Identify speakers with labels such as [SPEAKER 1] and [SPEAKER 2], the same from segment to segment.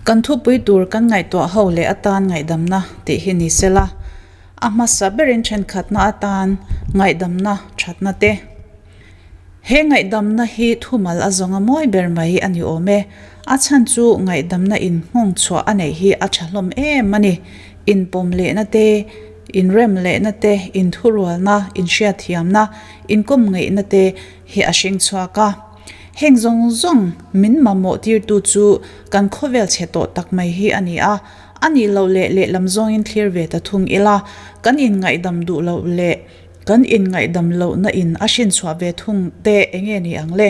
[SPEAKER 1] Kan thupui tur kan ngaihtuah ho leh atan ngaihdamna tih hi ni sela, a hmasa berin thenkhatna atan ngaihdamna thatna te. He ngaihdamna hi thumal a zawnga mawi ber mai a ni awm e. A chhan chu ngaihdamna inhmawng chhuah a neih hi a tha hlawm em a ni. Inpawm lehna te, inrem lehna te, inthurualna, inhriatthiamna, inkawm ngeihna te hi a hring chhuak a. Heng zawng zawng min mamawh tirtu chu kan khawvel chhe tawh tak mai hi a ni a. A nih loh leh lehlam zawngin thlir ve ta thung ila, kan inngaihdam duh loh leh kan inngaihdam lohna in a hrinchhuah ve thung te enge ni ang le?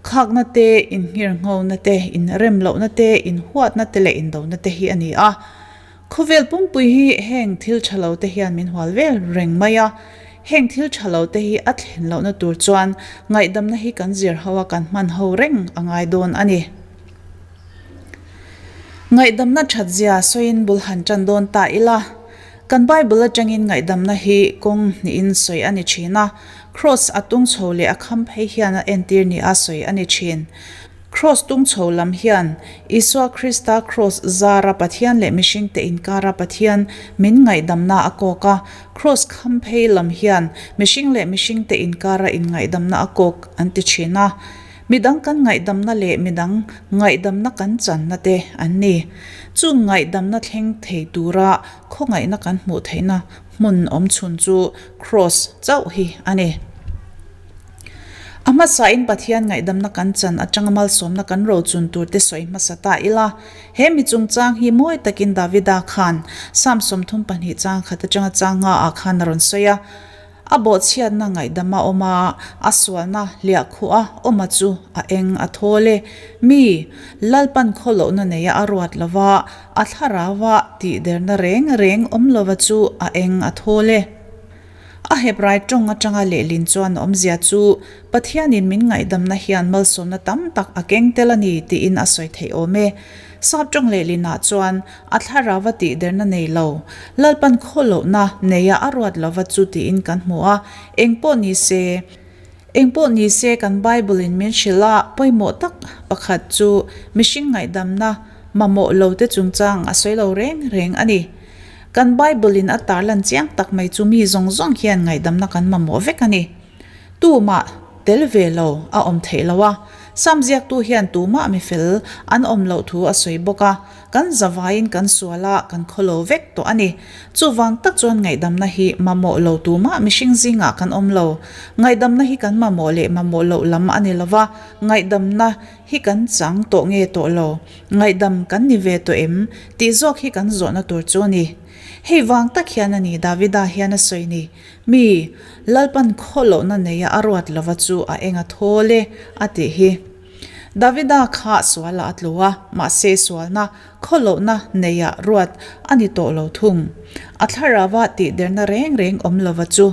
[SPEAKER 1] Khakna te, inngirngho-na te, inrem lohna te, inhuatna te leh indona te hi a ni a. Khawvel pumpui hi heng thil tha lo te hian min hual vel reng mai a, heng thil tha lo te hi a thlen lohna tur chuan ngaihdamna hi kan zir ho a kan hman ho reng a ngai dawn a ni. Ngaihdamna that zia sawiin bul han tan dawn ta ila, kan Bible atangin ngaihdamna hi kawng hnihin sawi a ni thin a, Kraws a tung chho leh a kham phei hian a entir ni a sawi a ni thin. Kraws tung chho lam hian Isua Krista kraws zara Pathian leh mihringte inkara Pathian min ngaihdamna a kawk a, kraws kham phei lam hian mihring leh mihringte inkara inngaihdamna a kawk an ti thin a. Midang kan ngaihdamna leh midang ngaihdamna kan channa te an ni. Chung ngaihdamna thleng thei tura khawngaihna kan hmuh theihna hmun awmchhun chu kraws chauh hi a ni. A hmasain Pathian ngaihdamna kan chan atanga malsawmna kan rochun turte sawi hmasa ta ila, he mi chungchang hi mawi takin Davida khan Psalm 32 chang khat atanga chang nga ah khan a rawn sawi a. A bawhchhiatna ngaihdama awm a, a sualna hliahkhuh a awma chu a eng a thawl e. Mi, Lalpan khawlohna neia a ruat lova, a thlarau-a tihderna reng reng awm lova chu a eng a thawl e. A Hebrai tawng atanga lehlin chuan awmzia chu Pathianin min ngaihdamna hian malsawmna tam tak a keng tel a ni tiin a sawi theih awm e. Sap tawng lehlinah chuan a thlarauva tihderna nei lo, Lalpan khawlohna neia a ruat lova chu tiin kan hmu a, engpawh ni se, engpawh ni se kan Bible-in min hrilh a, pawimawh tak pakhat chu mihring ngaihdamna mamawh lote chungchang a sawi lo reng reng a ni. Kan Bible-in a tarlan chiang tak mai chu mi zawng zawng hian ngaihdamna kan mamawh vek a ni. Tumah tel ve lo a awm theih lo a, Sam ziaktu hian tumah mi fel an awm loh thu a sawi bawk a, kan zavaiin kan sual a, kan khawlo vek tawh a ni. Chuvang tak chuan ngaihdamna hi mamawh lo tumah mihring zingah kan awm lo. Ngaihdamna hi kan mamawh leh mamawh loh lam a ni lo va, ngaihdamna hi kan chang tawh nge tawh lo. Ngaihdam kan ni ve tawh em? tih zawk hi kan zawhna tur chu a ni. Hei vang tak hian a ni Davida hian a sawi ni, Mi, Lalpan khawlohna neia a ruat lova chu a eng a thawl e, a tih hi. Davida kha sualah a tlu a, mahse sualna, khawlohna neia ruat a ni tawh lo thung. A thlarauva tihderna reng reng awm lova chu.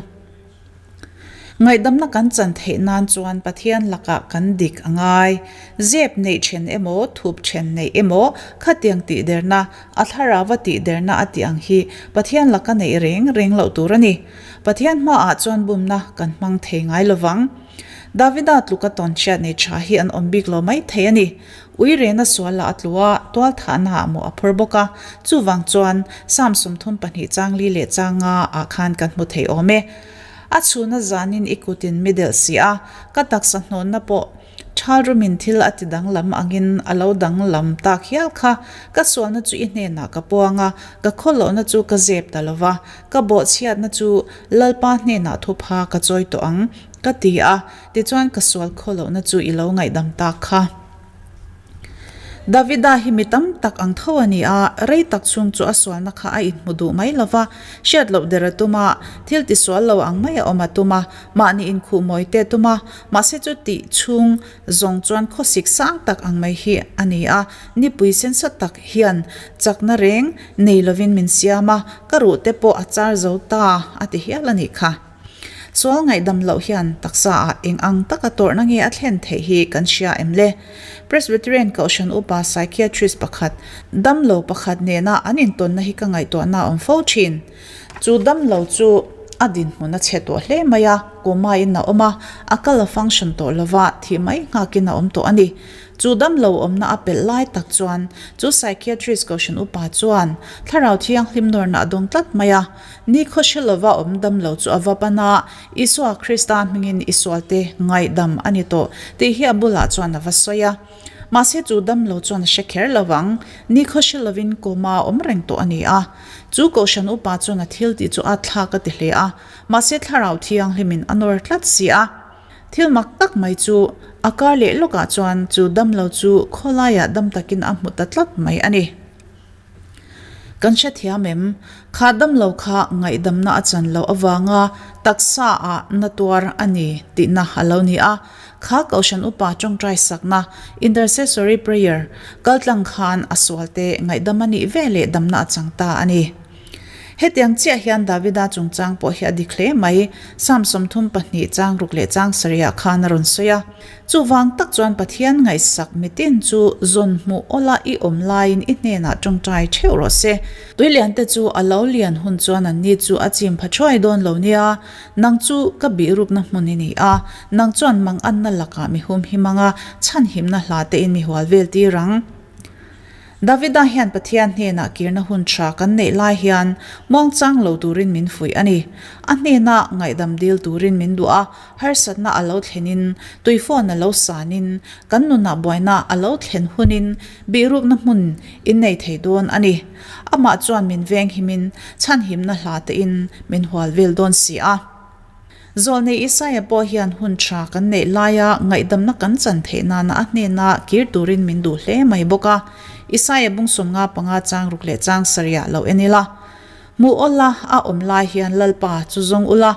[SPEAKER 1] Ngaihdamna kan chan theih nan chuan Pathian lakah kan dik a ngai. Zep neih then emaw, thup then neih emaw, khatiang tihderna, a thlarauva tihderna a tih ang hi Pathian laka neih reng reng loh tur a ni. Pathian hmaah chuan bumna kan hmang thei ngai lovang. Davida tluka tawn hriat nei tha hi an awm bik lo mai thei a ni. Ui rena sualah a tlu a, tualthahna ah mawh a phur bawk a, chuvang chuan Psalm 32 chang li leh chang nga ah khan kan hmu thei awm e. A chhuna zanin i kutin mi delh si a, ka taksa hnawnna pawh thal rumin thil a ti danglam angin a lo danglam tak hial kha. Ka sualna chu i hnenah ka puang a, ka khawlohna chu ka zep ta lo va, ka bawhchhiatna chu Lalpa hnenah thupha ka chawi tawh ang, ka ti a, tichuan ka sual khawlohna chu i lo ngaihdam tak kha. Davida hi mi tam tak ang tho a ni a, rei tak chhung chu a sualna kha a inhmu duh mai lo va, hriat loh der a tum a, thil tisual lo ang mai a awm a tum a, mahni inkhuh mawi te a tum a, mahse chu tih chhung zawng chuan khawsik sang tak ang mai hi a ni a, nipui sensa tak hian chakna reng nei lovin min siam a, ka ruh te pawh a char zo ta a ti hial a nih kha. Sual ngaihdam loh hian taksa ah eng ang taka tawrhna nge a thlen theih hi kan hria em le? Presbyterian Kohhran upa psychiatrist pakhat, damlo pakhat nena an intawnna hi ka ngaihtuahna a awm fo thin. Chu damlo chu a dinhmun a chhe tawh hle mai a, coma in a awm a, a kal a function tawh lova, thih mai nghakin a awm tawh a ni. Chu damlo awmna a pelh lai tak chuan chu psychiatrist kohhran upa chuan thlarau thianghlim nawrna a dawng tlat mai a. Nikhaw hre lova awm damlo chu a va pan a, Isua Krista hmingin i sualte ngaihdam a ni tawh tih hi a bulah chuan a va sawi a. Mahse chu damlo chuan a hre kher lo vang, nikhaw hre lovin coma a awm reng tawh a ni a. Chu kohhran upa chuan a thil tih chu a thlak a ti hle a, mahse thlarau thianghlimin a nawr tlat si a. Thil mak tak mai chu a kar leh lawkah chuan chu damlo chu khawlaiah dam takin a hmu ta tlat mai a ni. Kan hrethiam em? Kha damlo kha ngaihdamna a chan loh avanga taksa ah na tuar a ni tihna a lo ni a. Kha Kohhran Upa tawngtai sakna, intercessory prayer, kaltlang khan a sualte ngaihdam a nih ve leh damna a chang ta a ni. Hetiang chiah hian Davida chungchang pawh hi a dik hle mai, Psalm 32 chang ruk leh chang sarihah khan a rawn sawi a. Chuvang tak chuan Pathian ngaihsak mitin chu zawn hmuh awla i awm laiin i hnenah tawngtai theuh rawh se. Tuiliante chu a lo lian hun chuan anni chu a chim pha thuai dawn lo nia, nang chu ka bihrukna hmun i ni a, nang chuan manganna lakah mi humhim anga chhanhimna hla tein mi hual vel tir ang. Davida hian Pathian hnenah kirna hun tha kan neih lai hian muangchang lo turin min fuih a ni. A hnena ngaihdam dil turin min duh a, harsatna a lo thlenin, tuifawn a lo sanin, kan nunah buaina a lo thlen hunin bihrukna hmun in nei thei dawn a ni. Amah chuan min venghimin chhanhimna hla tein min hual vel dawn si a. Zawlnei Isaia pawh hian hun tha kan neih laia ngaihdamna kan chan theih nana a hnena kir turin min duh hle mai bawk a. Isaia bung 55 chang ruk leh chang sarihah lo en ila. Hmuh awla a awm lai hian Lalpa chu zawng ula,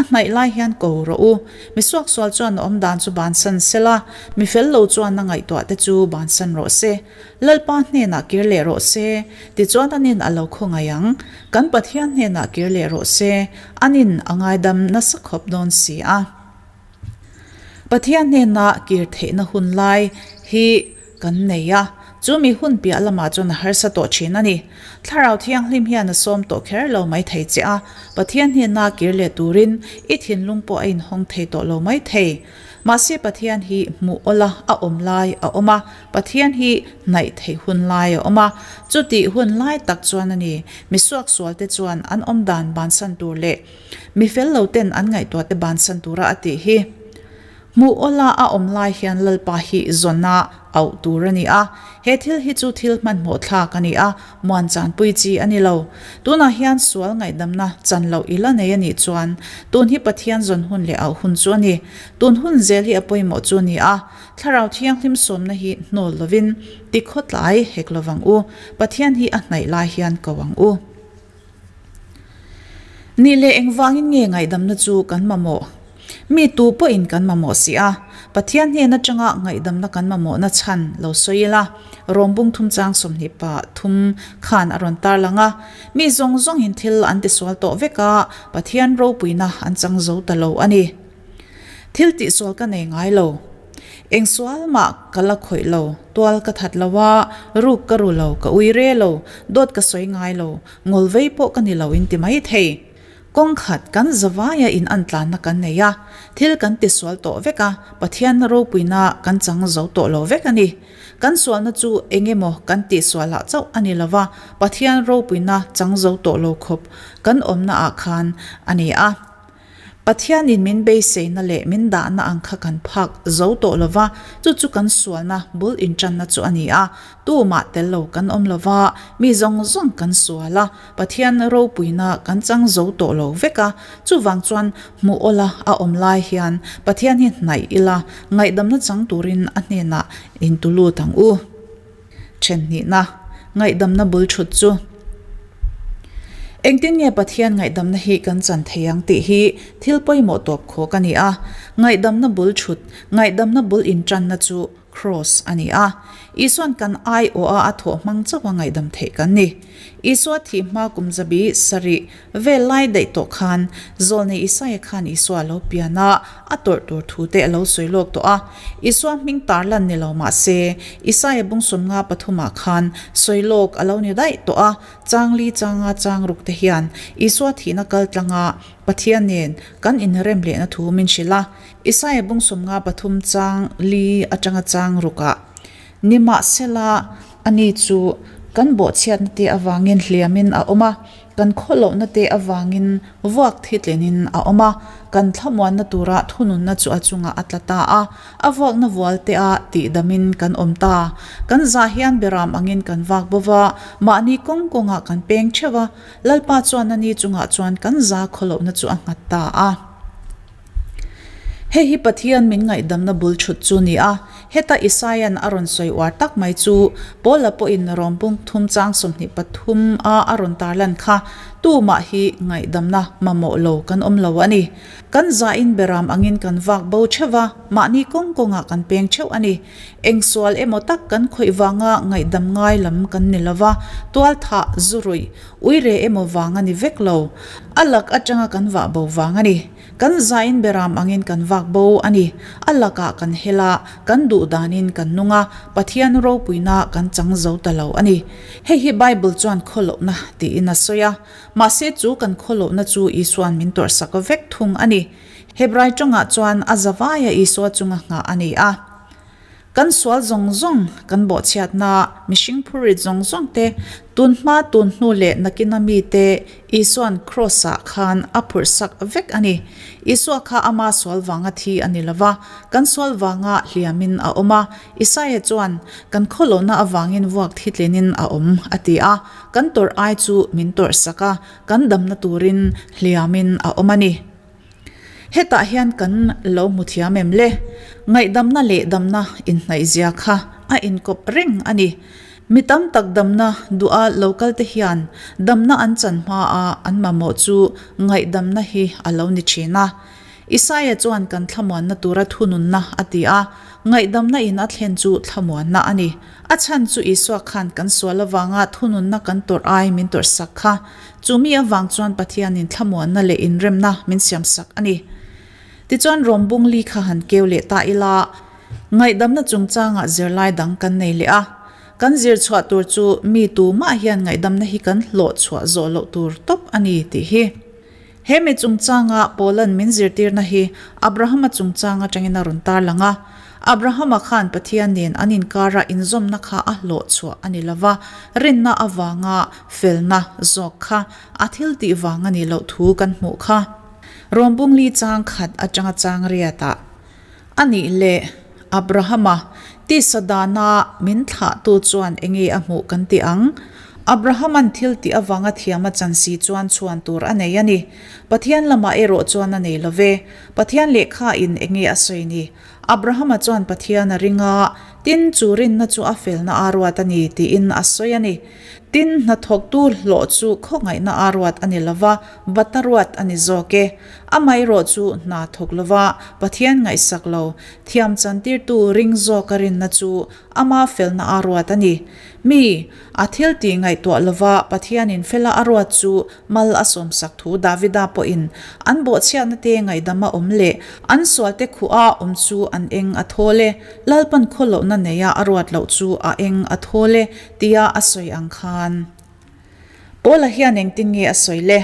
[SPEAKER 1] a hnaih lai hian ko rawh u. Mi suaksual chuan a awm dan chu bansan sela, mi fel lo chuan a ngaihtuah te chu bansan rawh se. Lalpa hnenah kir leh rawh se, tichuan anin a lo khawngaih ang. Kan Pathian hnenah kir leh rawh se, anin a ngaidam nasa khawp dawn si a. Pathian hnena kir theihna hun lai hi kan nei a, chu mi hun piah lamah chuan a harsa tawh thin a ni. Thlarau Thianghlim hian a sawm tawh kher lo mai thei che a, Pathian hnena kir leh turin i thinlung pawh a inhawng thei tawh lo mai thei. Mahse Pathian hi hmuh awla a awm lai a awm a, Pathian hi hnaih theih hun lai a awm a, chutih hun lai tak chuan a ni, mi suaksualte chuan an awm dan bansan tur leh mi fel lo ten an ngaihtuah te bansan tura a tih hi. Hmuh awla a awm lai hian Lalpa hi zawna auh tur a ni a, he thil hi chu thil hmanhmawh thlak a ni a, muan chanpui chi a ni lo. Tunah hian sual ngaihdamna chan loh i la nei a nih chuan tun hi Pathian zawn hun leh auh hun chu a ni. Tun hun zel hi a pawimawh chu a ni a, Thlarau Thianghlim sawmna hi hnawl lovin tikhawtlai hek lovang u, Pathian hi a hnaih lai hian ko ang u. Nih leh engvangin nge ngaihdamna chu kan mamawh? Mi tu pawhin kan mamawh si a, Pathian hnen atanga ngaihdamna kan mamawhna chhan lo sawi ila, Rom bung thum chang 23 khan a rawn tarlang a, mi zawng zawngin thil an tisual tawh vek a, Pathian ropuina an chang zo ta lo a ni. Thil tihsual ka nei ngai lo. Eng sual mah ka la khawih lo, tual ka that lo a, ruk ka ru lo, ka ui re lo, dawt ka sawi ngai lo, ngawl vei pawh ka ni lo in ti mai thei. Kawng khat kan zavaia in an tlanna kan nei a, thil kan tisual tawh vek a, Pathianna ropuina kan chang zo tawh lo vek a ni. Kan sualna chu eng emaw kan tihsualah chauh a ni lo va, Pathian ropuina chang zo tawh lo khawp kan awmna ah khan a ni a. Pathianin min beiseina leh min dahna ang kha kan phak zo tawh lo va, chu chu kan sualna bul inṭanna chu a ni a. Tumah tel lo kan awm lo va, mi zawng zawng kan sual a, Pathian ropuina kan chang zo tawh lo vek a. Chuvang chuan hmuh awla a awm lai hian Pathian hi hnaih ila, ngaihdamna chang turin a hnenah intulut ang u. Ṭhenhnihna, ngaihdamna bul ṭhut chu. Engtin nge Pathian ngaihdamna hi kan chan thei ang tih hi thil pawimawh tawp khawk a ni a. Ngaihdamna bul ṭhut, ngaihdamna bul inṭanna chu Kraws a ni a. Isua'n kan aiawha a thawh hmang chauha ngaihdam theih kan ni. Isua thih hma kum zabi sarih Vel lai daih tawh khan Zawlnei Isaia khan Isua a lo pian a, a tawrh tur thu te a lo sawi lawk tawh a. Isua hming tar lan ni lo mah se, Isaia bung 53 ah khan sawi lawk a lo ni daih tawh a, chang li changa chang ruk te hian Isua thihna kal tlanga Pathian nen kan inrem lehna thu min hrilh a. Isaia bung 53 chang li atanga chang rukah. Nimahsela, ani chu kan bawhchhiatna te avangin hliamin a awm a, kan khawlohna te avangin vuak thitlinin a awm a, kan thlamuanna tura thununna chu a chungah a tla ta a, a vuakna vual te a tihdamin kan awm ta. Kan zah hian beram angin kan vak bo va, mahni kawng kawngah kan peng theuh a, Lalpa chuan ani chungah chuan kan za khawlohna chu a nghat ta a. Hei hi Pathian min ngaihdamna bul thut chu ni a, heta Isaia'n a rawn sawi uar tak mai chu Paula pawhin rawmpung thum chang 23 a a rawn tarlan kha tumah hi ngaihdamna mamawh lo kan awm lo a ni. Kan zain beram angin kan vak bo theuh va, mahni kawng kawngah kan peng theuh a ni. Eng sual emaw tak kan khawih vanga ngaihdam ngai lam kan ni lo va, tualthah, zu ruih, uire emaw vang a ni vek lo. A lak atanga kan vah bo vang a ni. Kan zain beram angin kan vak bo a ni. A lakah kan hel a, kan duh danin kan nung a, Pathian ropuina kan chang zo ta lo a ni. Hei hi Bible chuan khawlohna tiin a sawi a. Mahse chu kan khawlohna chu Isua'n min tawrhsak vek thung a ni. Hebrai tawngah chuan a zavaia Isua chunga nghah a ni a. Kan sual zawng zawng, kan bawhchhiatna, mihring phurrit zawng zawng te, tun hma tun hnu leh nakina mite Isua'n Kraws-ah khan a phurhsak vek a ni. Isua kha ama sual vanga thi a ni lo va, kan sual vanga hliamin a awm a. Isaia chuan, Kan khawlohna avangin vuak thitlinin a awm, a ti a. Kan tawrh ai chu min tawrhsak a, kan damna turin hliamin a awm a ni. Hetah hian kan lo hmu thiam em le? Ngaihdamna leh damna inhnaihzia kha a inkawp reng a ni. Mi tam tak damna duha lo kal te hian damna an chan hmaa an mamawh chu ngaihdamna hi a lo ni thin a. Isaia chuan kan thlamuanna tura thununna a ti a, ngaihdamna in a thlen chu thlamuanna a ni. A chhan chu Isua khan kan sual avanga thununna kan tawrh ai min tawrhsak kha. Chu mi avang chuan Pathianin thlamuanna leh inremna min siamsak a ni. Tichuan Rom bung li kha han keu leh ta ila, ngaihdamna chungchangah zirlai dang kan nei leh a. Kan zir chhuah tur chu mi tumah hian ngaihdamna hi kan hlawh chhuah zawh loh tur tawp a ni tih hi. He mi chungchanga Paula'n min zirtirna hi Abrahama chungchang atangin a rawn tarlang a. Abrahama khan Pathian nen an inkara inzawmna kha a hlawh chhuah a ni lova, rinna avanga felna zawk kha a thil tih vang a nih loh thu kan hmuh kha. Rawmbungli chang khat atanga chang riatah a nih leh Abrahama tisa dana min thlahtu chuan enge a hmuh kan ti ang? Abrahama'n thil tih avanga thiam a chan si chuan chhuan tur a nei a ni. Pathian lamah erawh chuan a nei lo ve. Pathian lehkha in enge a sawi ni? Abrahama chuan Pathian a ring a, tin chu rinna chu a felna a ruat a ni tiin a sawi a ni. Tin, hnathawktu hlawh chu khawngaihna a ruat a ni lo va, bata ruat a ni zawk e. Amaherawh chu hna thawk lo va, Pathian ngaihsak lo, thiam chantirtu ring zawka rinna chu ama felna a ruat a ni. Mi, a thil tih ngaihtuah lo va, Pathianin fela a ruat chu mal a sawmsak thu Davida pawhin an bawhchhiatna te ngaihdama awm leh an sualte khuha awm chu an eng a thawl e, Lalpan khawlohna neia a ruat loh chu a eng a thawl e tia a sawi ang khan. Paula hian engtin nge a sawi le?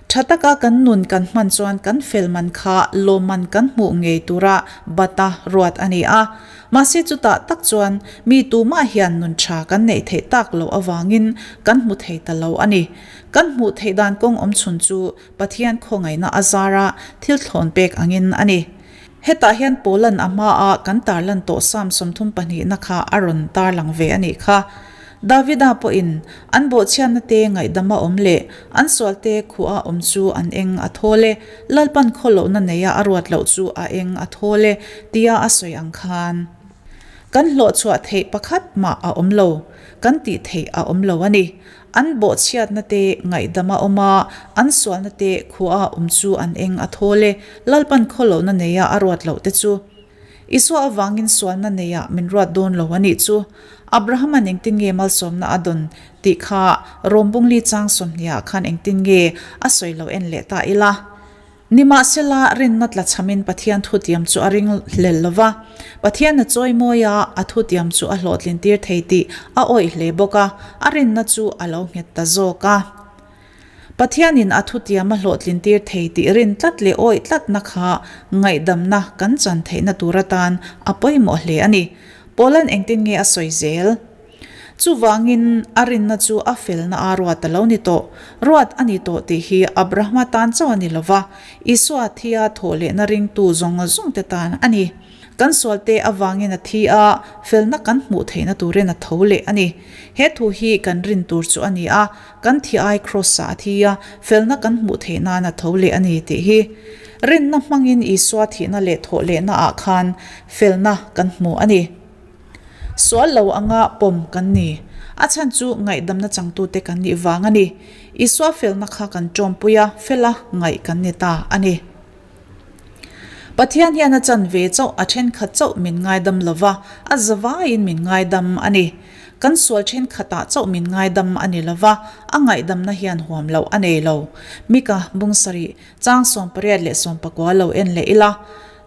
[SPEAKER 1] Tha taka kan nun kan hman chuan kan fel man kha lawmman kan hmuh ngei tura bata ruat a ni a. Mahse chutah tak chuan mi tumah hian nun tha kan neih theih tak loh avangin kan hmu thei ta lo a ni. Kan hmuh theih dan kawng awm chhun chu Pathian khawngaihna a zara thil thlawn pek angin a ni. Hetah hian Paula'n a hmaa kan tarlan tawh Psalm 32 na kha a rawn tarlang ve a nih kha. Davida pawhin an bawhchhiatna te ngaihdama awm leh an sualte khuha awm chu an eng a thawl e, Lalpan khawlohna neia a ruat loh chu a eng a thawl e, tia a sawi ang khan. Kan hlawhchhuah theih pakhat mah a awm lo, kan tih theih a awm lo a ni. An bawhchhiatna te ngaihdam a awm a, an sualna te khuaa awm chu an eng a thawl e, Lalpan khawlohna neia a ruat loh te chu. Isua avangin sualna neia min ruat dawn lo a nih chu. Abrahama'n engtin nge malsawmna a dawn tih kha Rom bungli chang 20 ah khan engtin nge a sawi lo en leh ta ila. Nimahsela, rinna tlachhamin Pathian thutiam chu a ring hlel lo va. Pathian a chawimawi a, a thutiam chu a hlawhtlintir thei tih a awih hle bawk a, a rinna chu a lo nghet ta zawk a. Pathianin a thutiam a hlawhtlintir thei tih rin tlat leh awih tlatna kha ngaihdamna kan chan theihna tur atan a pawimawh hle a ni. Paula'n engtin nge a sawi zel? Chuvangin, a rinna chu a felna a ruat a lo ni tawh. Ruat a ni tawh tih hi Abrahama tan chauh a ni lo va, Isua thia thawh lehna ringtu zawng zawngte tan a ni. Kan sualte avangin a thi a, felna kan hmuh theihna turin a tho leh a ni. He thu hi kan rin tur chu a ni a, kan thi ai Kraws-ah a thi a, felna kan hmuh theih nan a tho leh a ni tih hi. Rinna hmangin Isua thihna leh thawh lehnaah khan felna kan hmu a ni. Sual lo anga pawm kan ni. A chhan chu ngaihdamna changtute kan nih vang a ni. Isua felna kha kan tawmpui a, fela ngaih kan ni ta a ni. Pathian hian a chan ve chauh, a thenkhat chauh min ngaidam lo va, a zavaiin min ngaidam a ni. Kan sual thenkhatah chauh min ngaidam a ni lo va, a ngaihdamna hian huam loh a nei lo. Mika bung sarih, chang 18 leh 19 lo en leh ila.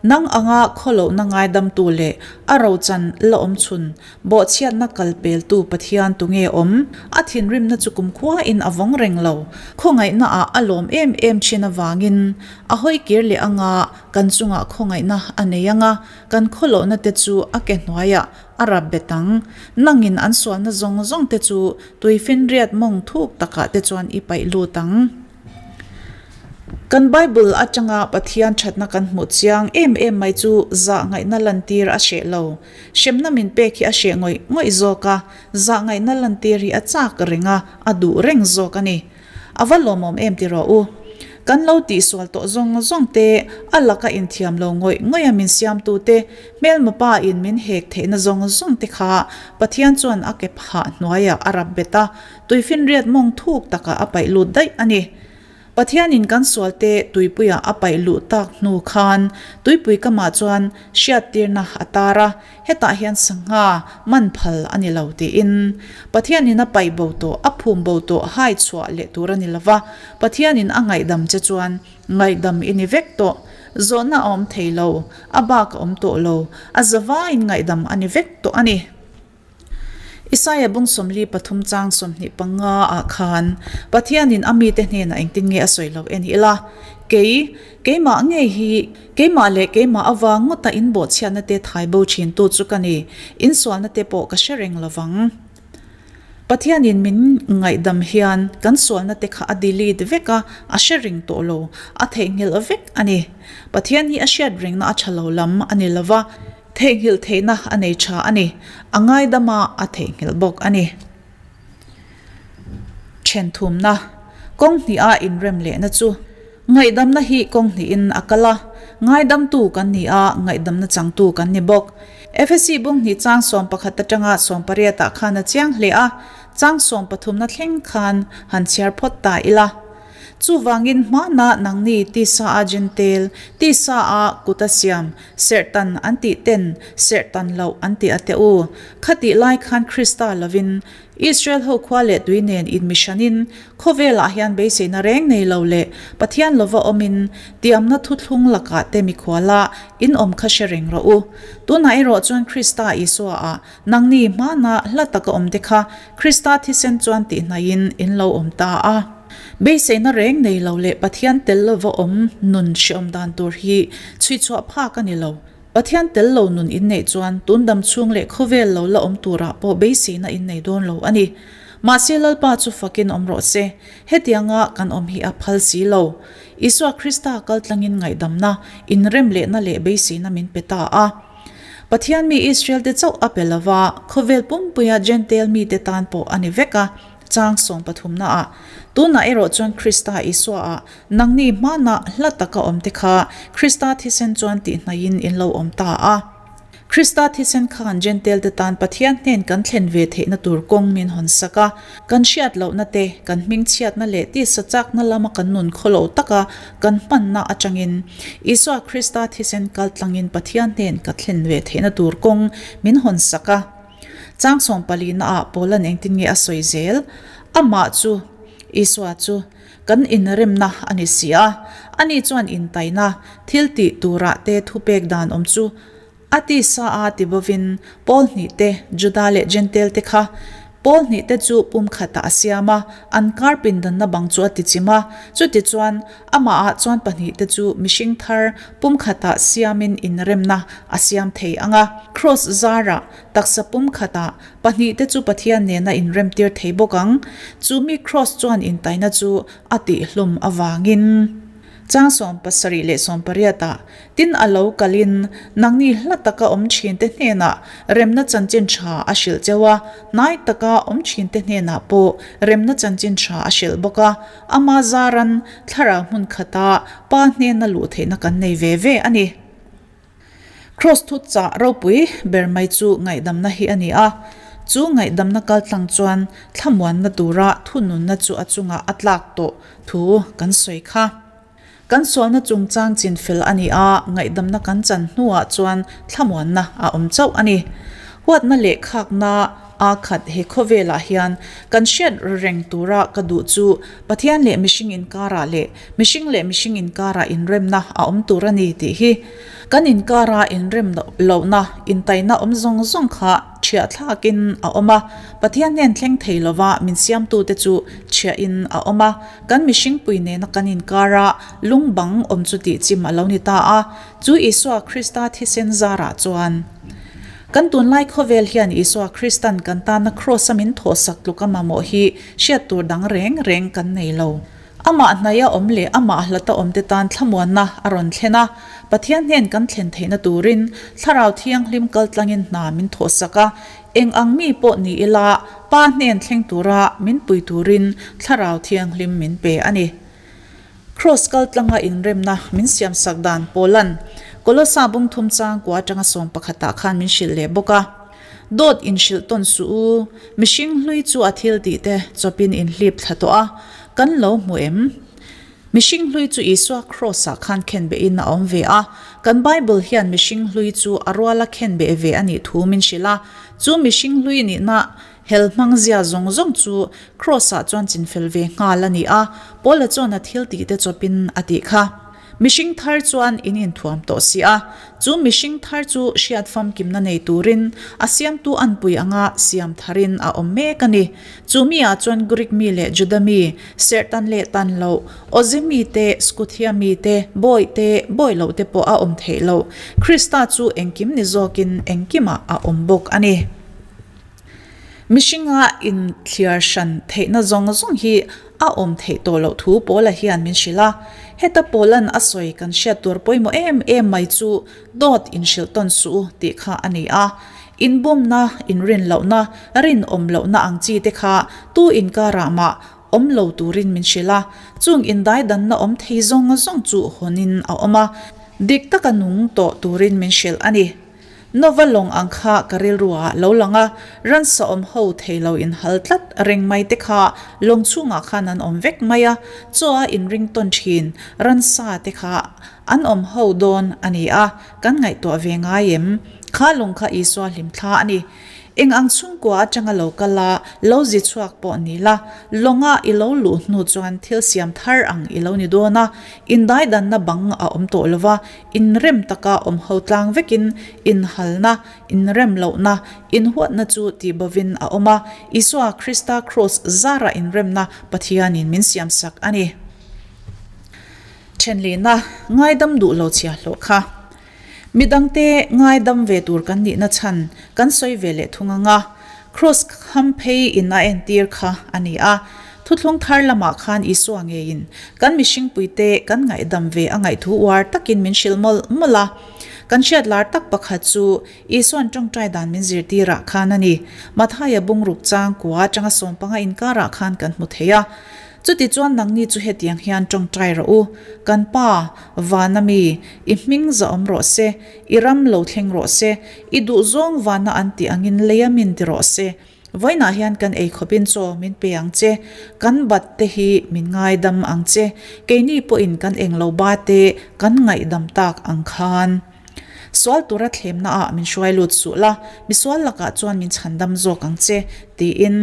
[SPEAKER 1] Nang anga khawlohna ngaidamtu leh a rochan la awm chhun, bawhchhiatna kal peltu Pathian tunge awm? A thinrimna chu kumkhuain a vawng reng lo. Khawngaihnaah a lawm em em thin avangin a hawi kir leh anga kan chungah khawngaihna a nei anga kan khawlohna te chu a ke hnuaiah a rap bet ang. Nangin an sualna zawng zawng te chu tuifinriat mawng thuk takah te chuan i paih lut ang. Kan Bible atanga Pathian thatna kan hmuh chiang em em mai chu zahngaihna lantir a hreh lo. Hremna min pek hi a hreh ngawih ngawih zawk a, zahngaihna lantir hi a chak reng a, a duh reng zawk a ni. A va lawmawm em ti rawh u. Kan lo tihsual tawh zawng zawng te, a laka inthiam lo ngawih ngawih a min siamtu te, hmelma pa in min hek theihna zawng zawng te kha Pathian chuan a ke phah hnuaiah a rap bet a, Tuifinriat mawng thuk takah a paih lut daih a ni. Pathianin kan sualte tuipuiah a paih luh tak hnu khan tuipui kamah chuan hriattirna a tar a, hetah hian sangha man phal a ni lo tiin. Pathianin a paih bo tawh, a phum bo tawh hai chhuah leh tur a ni lo va, Pathianin a ngaihdam che chuan ngaihdam i ni vek tawh. Zawhna a awm thei lo, a bak a awm tawh lo, a zavaiin ngaihdam a ni vek tawh a ni. Isaia bung 43 chang 25 ah khan Pathianin a mite hnenah engtin nge a sawi lo en ila, Kei, keimah ngei hi, keimah leh keimah avang ngawta in bawhchhiatna te thai bo thintu chu ka ni, in sualna te pawh ka hre reng lo vang. Pathianin min ngaihdam hian kan sualna te kha a delete vek a, a hre reng tawh lo, a theihnghilh vek a ni. Pathian hi a hriat rengna a tha lo lam a ni lo va, Theihnghilh theihna a nei tha a ni. A ngaidam a, a theihnghilh bawk a ni. Thenthumna, Kawng hniha inrem lehna chu ngaihdamna hi kawng hnihin a kal a, ngaidamtu kan ni a, ngaihdamna changtu kan ni bawk. Efesi bung hnih chang 11 atanga 18 ah khan a chiang hle a, chang sawmpathumna thleng khan han chhiar phawt ta ila. Chuvangin hmana nangni tisa a Jentail, tisa a kut a siam, serhtan an tih ten serhtan loh an ti a teh u. Khatih lai khan Krista lovin Israel ho khua leh tui nen inmihranin khawvelah hian beiseina reng nei lo leh Pathian lova awmin tiamna thuthlung lakah te mikhuala in awm kha hre reng rawh u. Tunah erawh chuan Krista Isua ah Nangni hmana hla taka awmte kha Krista thisen chuan tihnaihin in lo awm ta a. Beiseina reng nei lo leh Pathian tel lova awm nun hreawm dan tur hi chhuichhuah phak a ni lo. Pathian tel lo nun in neih chuan tun dam chhung leh khawvel lo la awm turah pawh beiseina in nei dawn lo a ni. Mahse Lalpa chu fakin awm rawh se, hetianga kan awm hi a phal si lo. Isua Krista kaltlangin ngaihdamna, inrem lehna leh beiseina min pe ta a. Pathian mi Israel-te chauh a pe lo va, khawvel pumpuia Jentail mite tan pawh a ni vek a, chang sawmpathumnaah. Tunah erawh chuan Krista Isua-ah nangni hmana hla taka awmte kha Krista thisen chuan tihnaihin in lo awm ta a. Krista thisen khan Jentail-te tan Pathian hnen kan thlen ve theihna tur kawng min hawn sak a, kan hriat lohna te, kan hmingchhiatna leh tisa chakna lama kan nun khawlo taka kan hmanna atangin Isua Krista thisen kal tlangin Pathian hnen ka thlen ve theihna tur kawng min hawn sak a. Chang sawmpalina ah Paula'n engtin nge a sawi zel? Amah chu, Isua chu, kan inremna a ni si a. Ani chuan intaina, thil tih turah te thupek dan awm chu A tisa a ti bovin Paul hnih te, Juda leh Jentail te kha. Pawl hnihte chu pumkhatah a siam a, an kar pindanna bang chu a tichim a. Chutichuan, amahah chuan pahnihte chu mihring thar pumkhatah siamin inremna a siam thei ang a. Kraws zarah taksa pumkhatah pahnihte chu Pathian nena inremtir thei bawk ang. Chu mi kraws chuan intaina chu a tihhlum avangin. Chang 78 ah, Tin a lo kalin, nangni hla taka awm thinte hnenah remna chanchin tha a hrilh cheu a, hnai taka awm thinte hnenah pawh remna chanchin tha a hrilh bawk a, ama zaran thlarau hmun khata Pa hnena luh theihna kan nei ve ve a ni. Kraws thu chah ropui ber mai chu ngaihdamna hi a ni a, chu ngaihdamna kaltlang chuan thlamuanna tura thununna chu a chungah a tlak tawh thu kan sawi kha. Kan sualna chungchang chinfel a ni a, ngaihdamna kan chan hnuah chuan thlamuanna a awm chauh a ni. Huatna leh khakna a khat he khawvelah hian kan hriat reng tura ka duh chu Pathian leh mihring inkarah leh mihring leh mihring inkarah inremna a awm tur a ni tih hi. Kan inkara inrem lohna, intaina awm zawng zawng kha ṭhiah thlakin a awm a, Pathian hnen thleng thei lova min siamtute chu ṭhiahin a awm a. Kan mihringpui nena kan inkara lung bang awm chu tih chim a lo ni ta a, chu Isua Krista thisen zarah chuan. Kan tunlai khawvel hian Isua Kristan kan tana kraws-a min thawhsak tluka mamawh hi hriat tur dang reng reng kan nei lo. Amah hnaia awm leh amah hlata awmte tan thlamuanna a rawn thlen a, Pathian hnen kan thlen theihna turin Thlarau Thianghlim kaltlangin hna min thawhsak a, Eng ang mi pawh ni ila, Pa hnen thleng tura min pui turin Thlarau Thianghlim min pe a ni. Kraws kal tlanga inremna min siamsak dan Paula'n Kolosa bung thum chang kua atanga sawm pakhatah khan min hrilh leh bawk a. Dawt inhrilh tawn suh u, mihring hlui chu a thil tih te chawpin inhlip thla tawh a, kan lo hmu em? Mihring hlui chu Isua Kraws-ah khan khenbehin a awm ve a. Kan Bible hian mihring hlui chu a ruala khenbeh ve a nih thu min hrilh a. Chu mihring hlui nihna hel hmang zia zawng zawng chu Kraws-ah chuan chinfel ve nghal a ni a, Paula chuan a thil tihte chawpin a tih kha. Mihring thar chuan in inthuam tawh si a, chu mihring thar chu hriat famkimna nei turin a siamtu anpui anga siam tharin a awm mek a ni. Chu mi ah chuan Greek mi leh Juda mi, serh tan leh tan loh, Awze mi te, Skuthia mi te, bawi te, bawi loh te pawh a awm theih loh. Krista chu engkim ni zawkin engkimah a awm bawk a ni. Mihringa inthliar hran theihna zawng zawng hi a awm theih tawh loh thu Paula hian min hrilh a. Heta Paula'n a sawi kan hriat tur pawimawh em em mai chu dawt inhrilh tawn suh u tih kha a ni a. Inbumna, inrin lohna, rinawm lohna ang chi te kha tu inkarah mah awm lo turin min hrilh a. Chung indaidanna awm thei zawng zawng chu hawnin a awm a, dik taka nung tawh turin min hrilh a ni. Nova lawng ang kha ka rilru ah lo lang a, ransa awm ho thei lo in hal tlat reng mai te kha lawng chhungah khan an awm vek mai a, chaw a inring tawn thin ransa te kha an awm ho dawn a ni a, kan ngaihtuah ve ngai em? Kha lawng kha Isua hlimthla a ni. Eng ang chhungkua atanga lo kal a, lo zi chhuak pawh ni la, lawnga i lo luh hnu chuan thil siam thar ang i lo ni dawn a, indaidanna bang a awm tawh lo va, Inrem taka awm ho tlang vekin inhalna, inrem lohna, inhuatna chu tihbovin a awm a, Isua Krista Kraws zara inremna Pathianin min siamsak a ni. Thenlihna, Ngaidam duh lo chhia hlawh kha. Midangte ngaidam ve tur kan nihna chhan kan sawi ve leh thung ang a. Kraws kham phei in a entir kha a ni a. Thuthlung thar lamah khan Isua ngeiin kan mihringpuite kan ngaihdam ve a ngaihthu uar takin min hrilh mawlh mawlh a. Kan hriat lar tak pakhat chu Isua'n tawngtai dan min zirtirah khan a ni. Mathaia bungruk chang kua atanga sawmpanga inkarah khan kan hmu thei a. Chutichuan nangni chu hetiang hian tawngtai rawh u, Kan Pa, vana mi, i hming zahawm rawh se, I ram lo thleng rawh se, i duhzawng vana an tih angin leia min ti rawh se. Vawiinah hian kan ei khawpin chaw min pe ang che, kan bat te hi min ngaidam ang che, keini pawhin kan englo ba te kan ngaihdam tak ang khan. Sual tura thlemna ah min hruai lut suh la, misual lakah chuan min chhandam zawk ang che, tiin.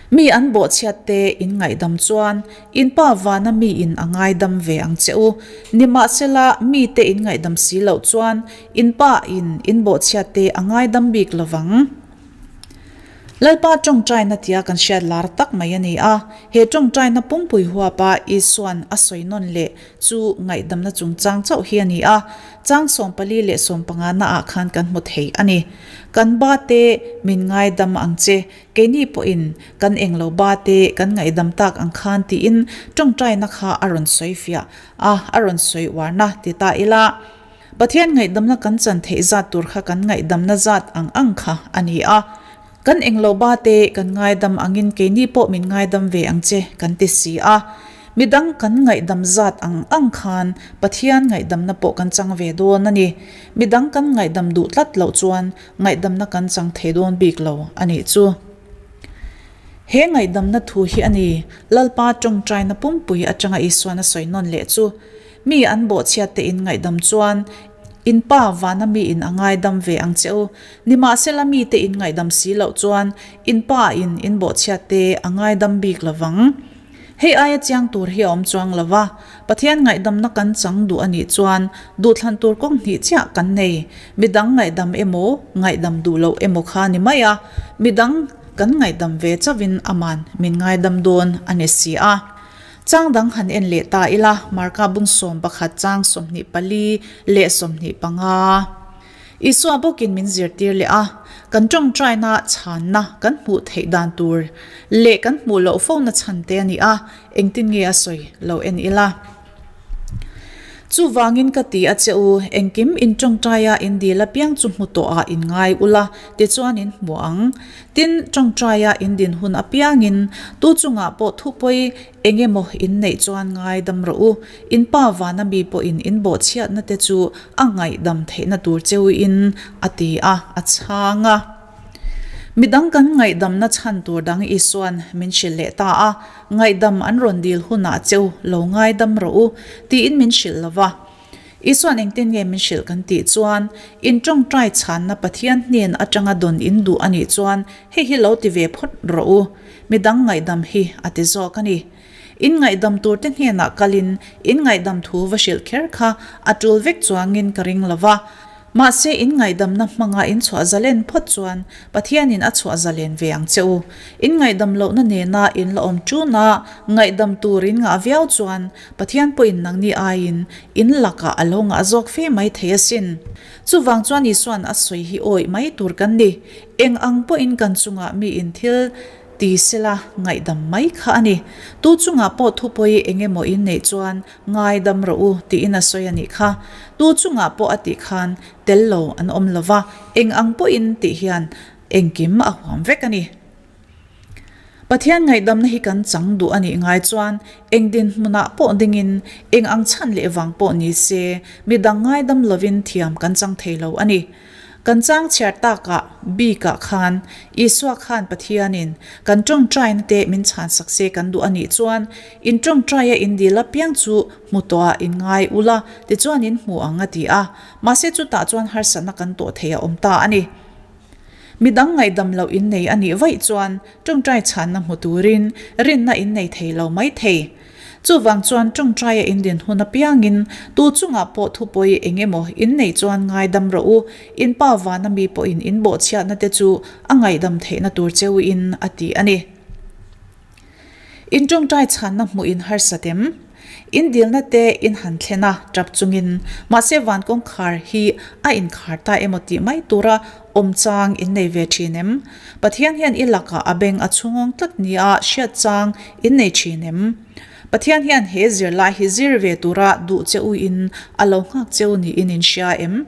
[SPEAKER 1] Mi an bawhchhiat te in ngaihdam chuan in pa vana mi in a ngaidam ve ang che u. Nimahsela, mi te in ngaihdam si loh chuan in pa in in bawhchhiat te a ngaidam bik lovang. Lalpa ṭawngṭaina tia kan hriat lar tak mai a ni a, he ṭawngṭaina pumpui huapa Isua'n a sawi nawn leh chu ngaihdamna chungchang chauh hi a ni a, chang 14 leh 15 naah khan kan hmu thei a ni. Kan ba te min ngaidam ang che, keini pawhin kan englo ba te kan ngaihdam tak ang khan tiin ṭawngṭaina kha a rawn sawi fiah a, a rawn sawi uarna ti ta ila. Pathian ngaihdamna kan chan theih zat tur kha kan ngaihdamna zat ang ang kha a ni a. Kan englo ba te kan ngaidam angin keini pawh min ngaidam ve ang che kan ti si a. Midang kan ngaihdam zat ang ang khan Pathian ngaihdamna pawh kan chang ve dawn a ni. Midang kan ngaihdam duh tlat loh chuan ngaihdamna kan chang thei dawn bik lo a nih chu. He ngaihdamna thu hi a ni Lalpa tawngtaina pumpui atanga Isuan a sawi nawn leh chu. Mi an bawhchhiat te in ngaihdam chuan in pa vana mi in a ngaidam ve ang che u. Nimahsela mi te in ngaihdam si loh chuan in pa in in bawhchhiat te a ngaidam bik lo vang. Hei aia chiang tur hi a awm chuang lo va, Pathian ngaihdamna kan chang duh a nih chuan duhthlan tur kawng hnih chiah kan nei. Midang ngaihdam emaw, ngaihdam duh loh emaw kha ni mai a, midang kan ngaihdam ve chauhin aman min ngaidam dawn a ni si a. Chang dang han en leh ta ila, Marka bung 11 chang 24 leh 25. Isua bawkin min zirtir leh a, kan tawngtaina chhanna kan hmuh theih dan tur leh kan hmuh loh fona chhan te a ni a, engtin nge a sawi lo en ila. Chuvangin ka ti a che u, engkim in tawngtaia in dil apiang chu hmu tawhah in ngai ula, tichuan in hmu ang. Tin, tawngtaia in din hun apiangin tu chungah pawh thupawi eng emaw in neih chuan ngaidam rawh u, in pa vana mi pawhin in bawhchhiatna te chu a ngaihdam theihna tur cheuin a ti a, a chhang a. Midang kan ngaihdamna chhan tur dang Isua'n min hrilh leh ta a, Ngaihdam an rawn dil hunah cheu lo ngaidam rawh u, tiin min hrilh lo va. Isua'n engtin nge min hrilh kan tih chuan, In tawngtai chhanna Pathian hnen atanga dawn in duh a nih chuan hei hi lo ti ve phawt rawh u, midang ngaihdam hi a ti zawk a ni. In ngaihdam turte hnenah kalin in ngaihdam thu va hrilh kher kha a tul vek chuangin ka ring lo va. Mahse, in ngaihdamna hmanga in chhuah zalen phawt chuan Pathianin a chhuah zalen ve ang che u. In ngaihdam lohna nena in la awm ṭun a, ngaihdam tur in ngah viau chuan Pathian pawhin nangni aiin in lakah a lo ngah zawk fe mai thei asin. Chuvang chuan Isua'n a sawi hi awih mai tur kan ni. Eng ang pawhin kan chungah miin thil ti sela ngaihdam mai kha a ni. Tu chungah pawh thupawi eng emaw in neih chuan Ngaidam rawh u, tiin a sawi a nih kha. Tu chungah pawh a tih khan tel lo an awm lo va, eng ang pawhin tih hian engkim a huam vek a ni. Pathian ngaihdamna hi kan chang duh a nih ngai chuan eng dinhmunah pawh dingin eng ang chhan leh vang pawh ni se midang ngaidam lovin thiam kan chang thei lo a ni. Kan chang chhiar takah bikah khan Isua khan Pathianin kan tawngtaina te min chhansak se kan duh a nih chuan in tawngtaia in dil apiang chu hmu tawhah in ngai ula tichuan in hmu ang a ti a. Mahse chutah chuan harsatna kan tawh thei a awm ta a ni. Midang ngaihdam loh in nei a nih vaih chuan tawngtai chhanna hmu turin rinna in nei thei lo mai thei. Chuvang chuan tawngtaia in din hun apiangin tu chungah pawh thupawi eng emaw in neih chuan ngaidam rawh u, in pa vana mi pawhin in bawhchhiatna te chu a ngaihdam theihna tur cheu in a ti a ni. In tawngtai chhanna hmuh in harsat em? In dilna te in han thlen a, tap chungin, mahse van kawngkhar hi a inkhar ta emaw tih mai tura awm chang in nei ve thin em? Pathian hian i lakah a beng a chhungawng tlat nia hriat chang in nei thin em? Pathian hian he zirlai hi zir ve tura duh che u in a lo nghak cheu niin in hria em?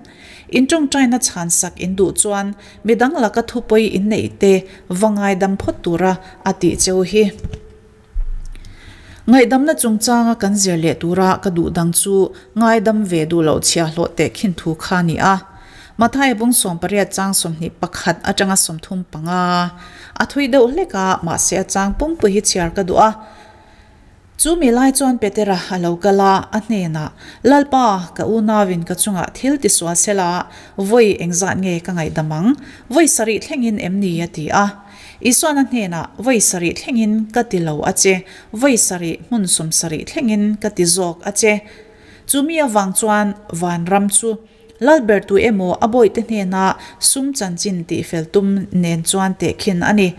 [SPEAKER 1] In tawngtaina chhan sak in duh chuan midang laka thupawi in neih te va ngaidam phawt tura a tih cheu hi. Ngaihdamna chungchanga kan zir leh tura ka duh dang chu ngaidam ve duh loh chhiahhlawh teh khin thu kha a ni a. Mathaia bung 18 chang 21 atanga 35 a thui deuh hlek a, mahse a chang pumpui hi chhiar ka duh a. Chu mi lai chuan Petera a lo kal a, a hnenah, Lalpa, ka unauin ka chungah thil tisual sela vawi engzat nge ka ngaihdam ang? Vawi sarih thlengin em ni? a ti a. Isuan a hnenah, Vawi sarih thlengin ka ti lo a che, vawi sarih hmun sawm sarih thlengin ka ti zawk a che. Chu mi avang chuan vanram chu Lalber tu emaw a bawihte hnena sum chanchin tihfel tum nen chuan tehkhin a ni.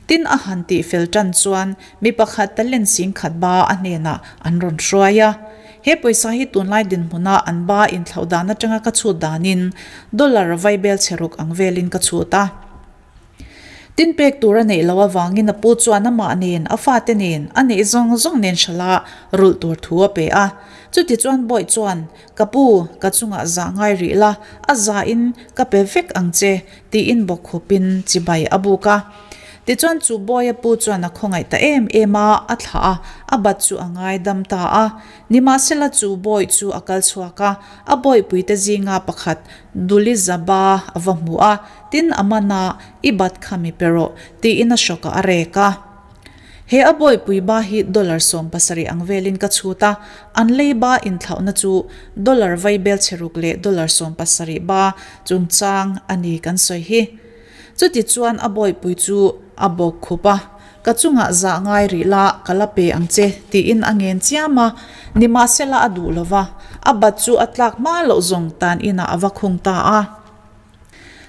[SPEAKER 1] Tin a han tihfel tan chuan mi pakhat talent singkhat ba a hnenah an rawn hruai a. He pawisa hi tunlai dinhmuna an ba inthlauh dan atanga ka chhut danin dollar vaibel chhe ruk ang velin ka chhut a. Tin pek tur a neih loh avangin a pu chuan amah nen, a fate nen, a neih zawng zawng nen hrala rulh tur thu a pe a. Chutichuan Bawih chuan, Ka pu, ka chungah zah ngai rih la, a zahin ka pe vek ang che, tiin bawkkhupin chibai a buk a. Tichuan chu Bawia pu chuan a khawngaih ta em em a, a thlah a, a bat chu a ngaidam ta a. Nimahsela chu Bawih chu a kal chhuak a, a bawihpuite zinga pakhat Dulizaba a va hmu a, Tin, a man a, I bat kha mi pe rawh, tiin a hrawkah a rek a. He a bawihpui ba hi dollar 70 ang velin ka chhut a, an lei ba inthlauhna chu dollar vaibel chheruk leh dollar 70 ba chungchang a ni kan sawi hi. Chutichuan a bawihpui chu a bawk khup a, Ka chungah zah ngai rih la, ka la pe ang che, tiin a ngen chiam a. Nimahsela a duh lo va, a bat chu a tlak hma loh zawng tan inah a va khung ta a.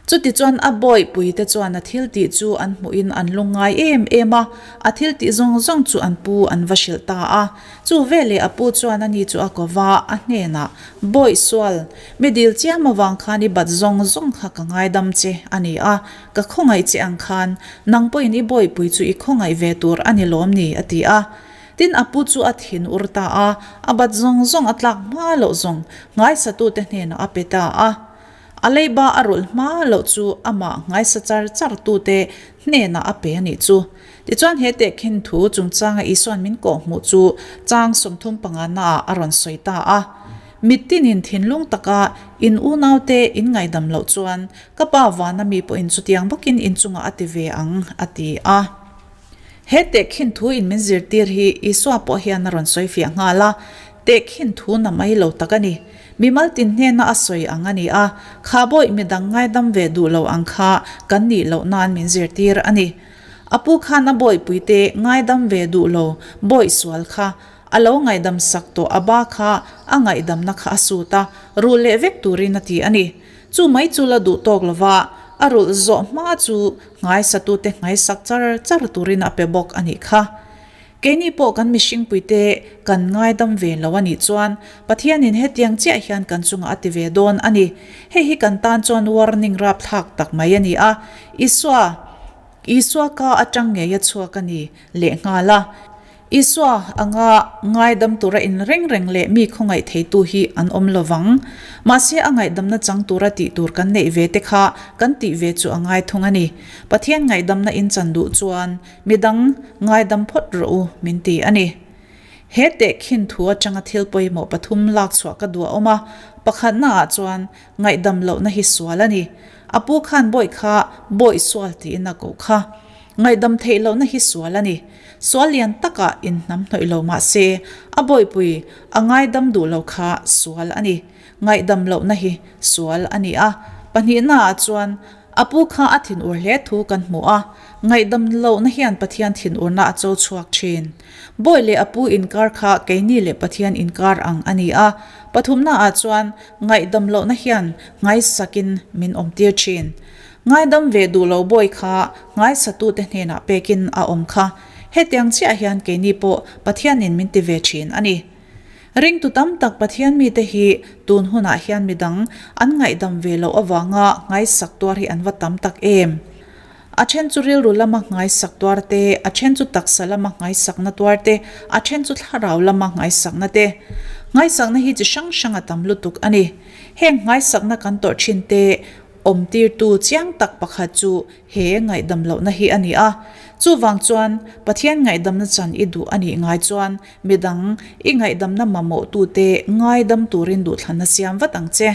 [SPEAKER 1] Chutichuan a bawihpuite chuan a thiltih chu an hmuhin an lungngai em em a, a thiltih zawng zawng chu an pu an va hrilh ta a. Chu veleh a pu chuan ani chu a ko va, a hnenah, Bawih sual, mi dil chiam avang khan i bat zawng zawng kha ka ngaidam che a ni a, ka khawngaih che ang khan nang pawhin i bawihpui chu i khawngaih ve tur a ni lawm ni, a ti a. Tin, a pu chu a thin ur ta a, a bat zawng zawng a tlak hma loh zawng ngaisatute hnenah a pe ta a. A leiba a rulh hma loh chu amah nghaisa char char tute hnenah a pe a nih chu. Tichuan he tehkhin thu chungchanga Isua'n min kawhhmuh chu chang 35 naah a rawn sawi ta a. Mittinin thinlung taka in unaute in ngaidam loh chuan ka Pa vana mi pawhin chutiang bawkin in chungah a ti ve ang, a ti a. He tehkhin thu in min zirtir hi Isua pawh hian a rawn sawi fiah nghal a, tehkhin thu na mai lo tak a ni. Mimal tin hnena a sawi ang a ni a, kha bawih midang ngaidam ve duh lo ang kha kan nih loh nan min zirtir a ni. A pu khan a bawihpuite ngaidam ve duh lo bawih sual kha a lo ngaidam sak tawh a ba kha a ngaihdamna kha a sut a, rulh leh vek turin a ti a ni. Chu mai chu la duh tawk lova a rulh zawh hma chu Nghaisatute nghaisak char char turin a pe bawk a nih kha. Keini pawh kan mihringpuite kan ngaidam ve lo a nih chuan Pathianin hetiang chiah hian kan chungah a ti ve dawn a ni. Hei hi kan tan chuan warning rapthlak tak mai a ni a, Isua, Isua ka atang ngei a chhuak a ni lehnghal a. Isua anga ngaidam tura inreng reng leh mi khawngaih theitu hi an awm lo vang. Mahse a ngaihdamna chang tura tih tur kan neih ve te kha kan tih ve chu a ngai thung a ni. Pathian ngaihdamna in chan duh chuan midang ngaidam phawt rawh u min ti a ni. He tehkhin thu atanga thil pawimawh pathum lak chhuah ka duh a awm a, pakhatna ah chuan ngaihdam lohna hi sual a ni. A pu khan bawih kha bawih sual tiin a koh kha. Ngaihdam theih lohna hi sual a ni. Sual lian takah inhnam hnawih lo mah se, a bawihpui a ngaidam duh lo kha sual a ni. Ngaihdam lohna hi sual a ni a. Pahnihnaah chuan a pu kha a thinur hle thu kan hmu a, ngaihdam lohna hian Pathian thinurna a cho chhuak thin. Bawi leh a pu inkar kha keini leh Pathian inkar ang a ni a. Pathumnaah chuan ngaihdam lohna hian nghaisakin min awmtir thin. Ngaidam ve duh lo bawi kha ngaisatute hnenah pekin a awm kha. Hetiang chiah hian keini pawh Pathianin min ti ve thin a ni. Ringtu tam tak Pathian mite hi tun hunah hian midang an ngaihdam ve loh avanga ngaisak tuar hi an va tam tak em? A then chu rilru lama ngaisak tuar te, a then chu taksa lama ngaisakna tuar te, a then chu thlarau lama ngaisakna te. Ngaisakna hi chi hrang hrang a tam lutuk a ni. Heng ngaisakna kan tawrh thin te Awmtirtu chiang tak pakhat chu he ngaihdam lohna hi a ni a. Chuvang chuan, Pathian ngaihdamna chan i duh a nih ngai chuan midang i ngaihdamna mamawhtute ngaidam turin duhthlanna siam vat ang che.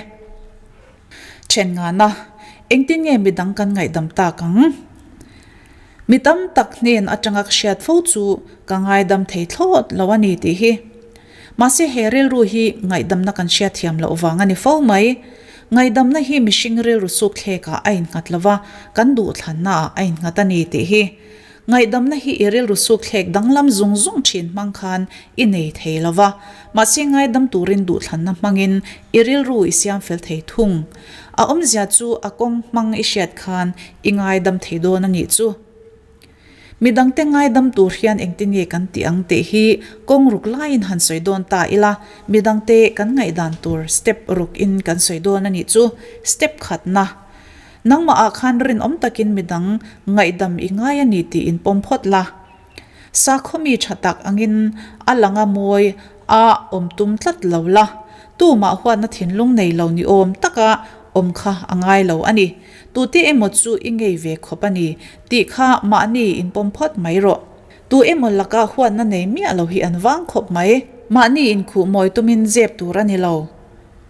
[SPEAKER 1] Then ngana, engtin nge midang kan ngaihdam tak ang? Mi tam tak hnen atanga ka hriat fo chu ka ngaidam thei thlawt lo a ni tih hi. Mahse he rilru hi ngaihdamna kan hriatthiam loh vang a ni fo mai. Ngaihdamna hi mihring rilru suk thlekah a innghat lo va, kan duhthlannaah a innghat a ni tih hi. Ngaihdamna hi i rilru sukthlek danglam zung zung thin hmang khan i nei thei lo va, mahse ngaidam turin duhthlanna hmangin i rilru i siam fel thei thung. A awmzia chu a kawng hmang i hriat khan i ngaidam thei dawn a nih chu. Midangte ngaidam tur hian engtin nge kan tih ang tih hi kawng ruk laiin han sawi dawn ta ila, midangte kan ngaihdan tur step ruk in kan sawi dawn a nih chu. Step khatna. Nangmah ah khan rinawm takin midang ngaihdam i ngai a ni tih in pawm phawt la. Sakhaw mi tha tak angin a langa mawi a awm tum tlat lo la. Tumah huatna thinlung nei lo ni awm taka awm kha a ngai lo a ni. Tute emaw chu i ngei ve khawp a ni tih kha mahni in pawm phawt mai rawh. Tu emaw laka huatna nei miah lo hi an vang khawp mai. Mahni inkhuh mawi tumin zep tur a ni lo.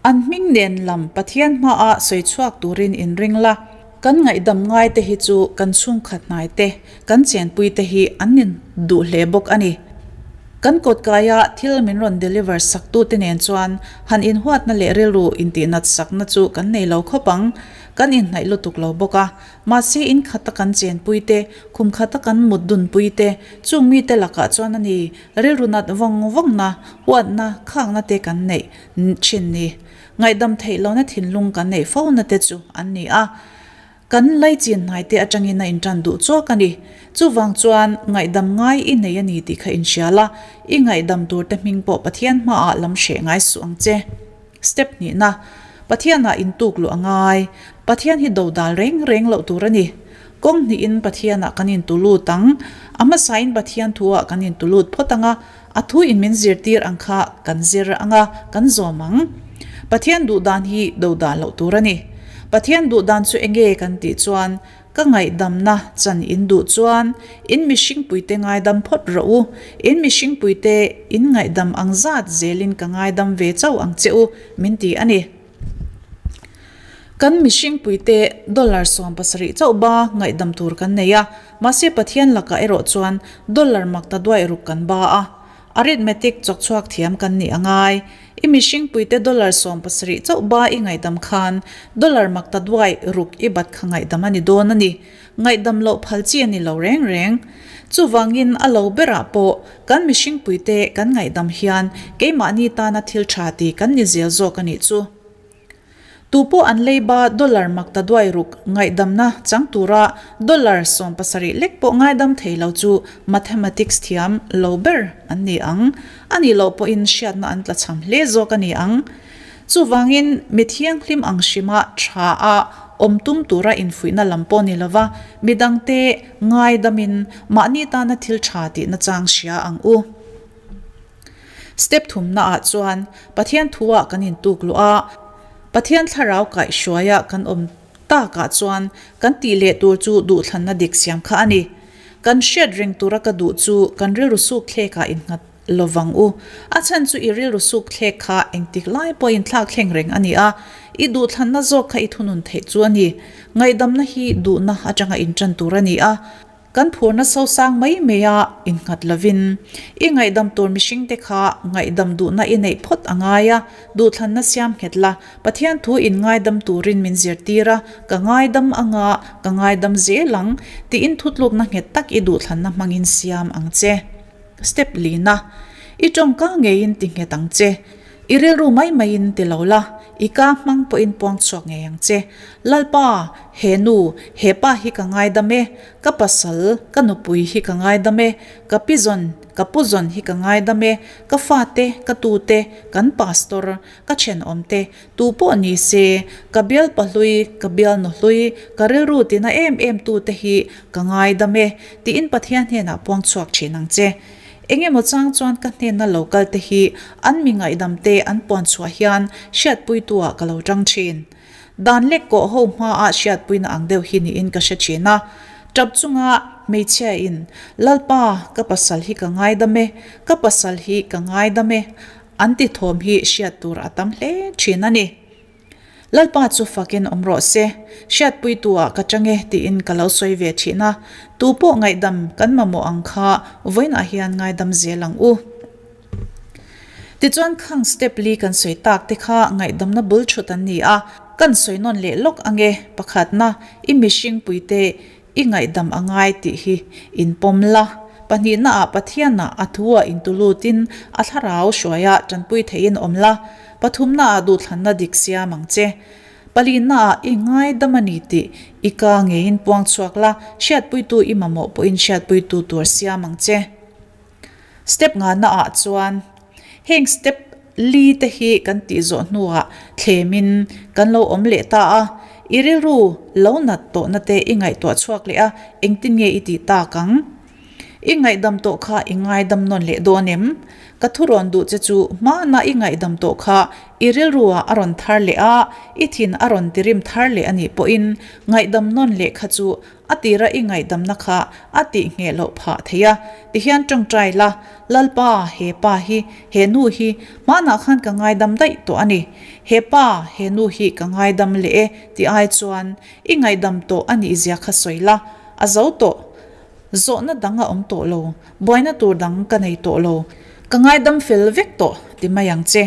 [SPEAKER 1] An hming nen lam Pathian hmaah sawi chhuak turin inring la. Kan ngaihdam ngai te hi chu kan chhungkhat hnai te, kan chenpui te hi an ni duh hle bawk a ni. Kan kawtkaia thil min rawn deliver sak tu te nen chuan han inhuatna leh rilru intihnat sakna chu kan nei lo khawp ang. Kan inhnaih lutuk lo bawk a. Mahse in khata kan chenpui te, khum khata kan mut dunpui te, chung mite lakah chuan a ni rilru nat vawng vawngna, huatna, khakna te kan neih. Thin ni. Ngaihdam theih lohna thinlung kan neih fo na te chu an ni a. Kan laichin hnai te atangin a intan duh chawk a ni. Chuvang chuan ngaihdam ngai i nei a ni tih kha inhria la, i ngaihdam tur te hming pawh Pathian hmaah lam hreh ngai suh ang che. Step hnihna, Pathianah intuk luh a ngai. Pathian hi dodal reng reng loh tur a ni. Kawng hnihin Pathianah kan intu lut ang. A hmasain Pathian thuah kan intu lut phawt ang a, A thu in min zirtir ang kha kan zir ang a, kan zawm ang. Pathian duh dan hi do dah loh tur a ni. Pathian duh dan chu enge kan tih chuan, ka ngaihdamna chan in duh chuan in mihringpuite ngaidam phawt rawh u, in mihringpuite in ngaihdam ang zat zelin ka ngaidam ve chauh ang che u, min ti a ni. Kan mihringpuite dollar 70 chauh ba ngaihdam tur kan nei a, mahse Pathian lakah erawh chuan dollar mak ta duai ruk kan ba a. Arithmetic chawkchhuak thiam kan nih a ngai. I mihringpuite dollar 70 chauh ba i ngaihdam khan dollar mak ta duai ruk i bat kha ngaihdam a ni dawn a ni. Ngaihdam loh phal chi a ni lo reng reng. Chuvangin a lo berah pawh kan mihringpuite kan ngaihdam hian keimahni tana thil tha ti kan ni zel zawk a nih chu. Tupawh an leiba dollar mak ta duai ruk ngaihdamna chang tura dollar 70 lek pawh ngaidam thei lo chu mathematics thiam lo ber an ni ang. A nih loh pawhin hriatna an tlachham hle zawk a ni ang. Chuvangin, mi thianghlim ang hrima tha a awm tum tura infuihna lam pawh ni lova, midangte ngaidamin mahni tana thil tha tih nachang hria ang u. Step thumnaah chuan Pathian thuah kan intuk luh a, Pathian thlarau kaihhruaia kan awm takah chuan kan tih leh tur chu duhthlanna dik siam kha a ni. Kan hriat reng tura ka duh chu kan rilru sukthlekah innghat Lovang u. A chhan chu i rilru suk thlek kha engtik lai pawhin thlak thleng reng a ni a, i duhthlanna zawk kha i thunun theih chu a ni. Ngaihdamna hi duhna atanga intan tur a ni a, kan phurna sosang mai mai a innghat lovin. I ngaihdam tur mihringte kha ngaihdam duhna i neih phawt a ngai a, duhthlanna siam nghet la, Pathian thu in ngaidam turin min zirtir a, ka ngaidam anga ka ngaidam zel ang, tiin thutlukna nghet tak i duhthlanna hmangin siam ang che. Step lina, I tawngka ngeiin ti nghet ang che. I rilru mai maiin ti lo la, i ka hmang pawhin puang chhuak ngei ang che. Lalpa, he nu, he pa hi ka ngaidam e, ka pasal, ka nupui hi ka ngaidam e, ka pi zawn, ka pu zawn hi ka ngaidam e, ka fate, ka tute, kan pastor, ka thenawmte, tu pawh ni se, ka bial pahlui, ka bial nuhlui, ka rilru tina em em tute hi Ka ngaidam e, tiin Pathian hnenah puang chhuak thin ang che. Eng emaw chang chuan ka hnenna lo kal te hi an mi ngaihdam te an puan chhuah hian hriatpuitu-ah ka lo tang thin. Dan lek kawh ho hmaah hriatpuina ang deuh hi niin ka hre thin a. Tap chunga hmeichhia in, Lalpa, ka pasal hi ka ngaidam e, ka pasal hi ka ngaidam e, an ti thawm hi hriat tur a tam hle thin a ni. Lalpa chu fakin awm rawh se, hriatpuitu-ah ka chang e tiin ka lo sawi ve thin a, tu pawh ngaihdam kan mamawh ang kha vawiinah hian ngaidam zel ang u. Tichuan khang step li kan sawi tak te kha ngaihdamna bul thut an ni a, kan sawi nawn leh lawk ang e, pakhatna, i mihringpuite. I ngaihdam a ngai tih hi inpawm la. Pahnihnaah Pathianah a thu-ah intulutin a thlarau hruaia tanpui theihin awm la. Pathumnaah duhthlanna dik siam ang che. Palinaah i ngaidam a ni tih i ka ngeiin puang chhuak la, hriatpuitu i mamawh pawhin hriatpuitu tur siam ang che. Step ngahnaah chuan heng step li te hi kan tih zawh hnuah thlemin kan lo awm leh ta a, i rilru lo nat tawhna te i ngaihtuah chhuak leh a, engtin nge i tih tak ang? I ngaihdam tawh kha i ngaidam nawn leh dawn em? Ka thurawn duh che chu hmana i ngaihdam tawh kha i rilruah a rawn thar leh a, i thin a rawn tirim thar leh a nih pawhin ngaihdam nawn leh kha chu a tira i ngaihdamna kha a tihngheh loh phah thei a. Tihian tawngtai la, Lalpa, he pa hi, he nu hi hmanah khan ka ngaidam daih tawh a ni. He pa, he nu hi ka ngaidam leh e ti ai chuan i ngaihdam tawh a nih zia kha sawi la, a zo tawh. Zawhna dang a awm tawh lo, buaina tur dang ka nei tawh lo, ka ngaidam fel vek tawh ti mai ang che.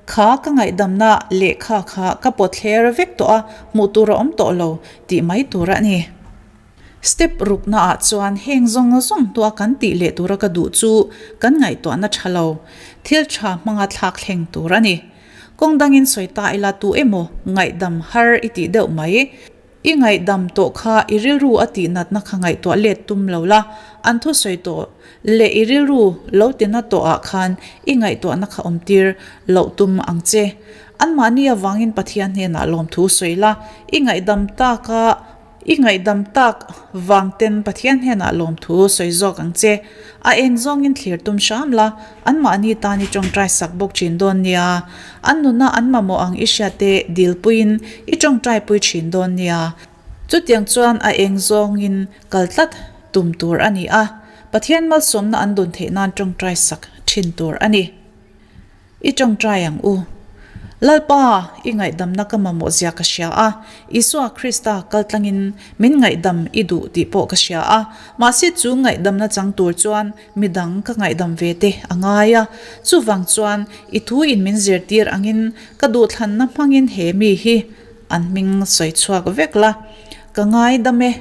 [SPEAKER 1] Kha ka ngaihdamna lehkha kha ka pawt thler vek tawh a, hmuh tur a awm tawh lo tih mai tur a ni. Step rukna ah chuan heng zawng zawng hnua kan tih leh tura ka duh chu kan ngaihtuahna tha lo, thil tha hmanga thlak thleng tur a ni. Kawng dangin sawi ta ila tu emaw ngaihdam har i tih deuh mai. I ngaihdam tawh kha i rilru a tih natna kha ngaihtuah let tum lo la, an thusawi tawh leh i rilru lo tina tawh ah khan i ngaihtuahna kha awm tir loh tum ang che. Anmahni avangin Pathian hnenah lawmthu sawi la, i ngaihdam tak a i ngaihdam tak vang ten Pathian hnenah lawmthu sawi zawk ang che. A eng zawngin thlir tum hram la, anmahni tan i tawngtai sak bawk thin dawn nia. An nuna an mamawh ang i hriate dilpuiin i tawngtaipui thin dawn nia. Chutiang chuan a eng zawngin kal tlat tum tur a ni a, Pathian malsawmna an dun theih nan tawngtai sak thin tur a ni. I tawngtai ang u. Lalpa, i ngaihdamna ka mamawh zia ka hria a, Isua Krista kaltlangin min ngaihdam i duh tih pawh ka hria a, mahse chu ngaihdamna chang tur chuan midang ka ngaihdam ve te a ngai a. Chuvang chuan i thu in min zirtir angin ka duhthlanna hmangin he mi hi an hming sawi chhuak vek la, ka ngaidam e.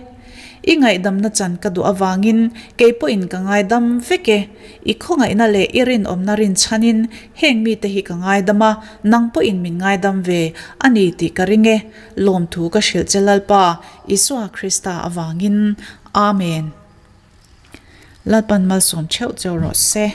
[SPEAKER 1] I ngaihdamna chan ka duh avangin kei pawhin ka ngaidam vek e. I khawngaihna leh i rinawmna rinchhanin heng mite hi ka ngaidam a, nang pawhin min ngaidam ve a ni tih ka ring e. Lawmthu ka hrilh che Lalpa, Isua Krista avangin. Amen. Lalpan malsawm theuh cheu rawh se.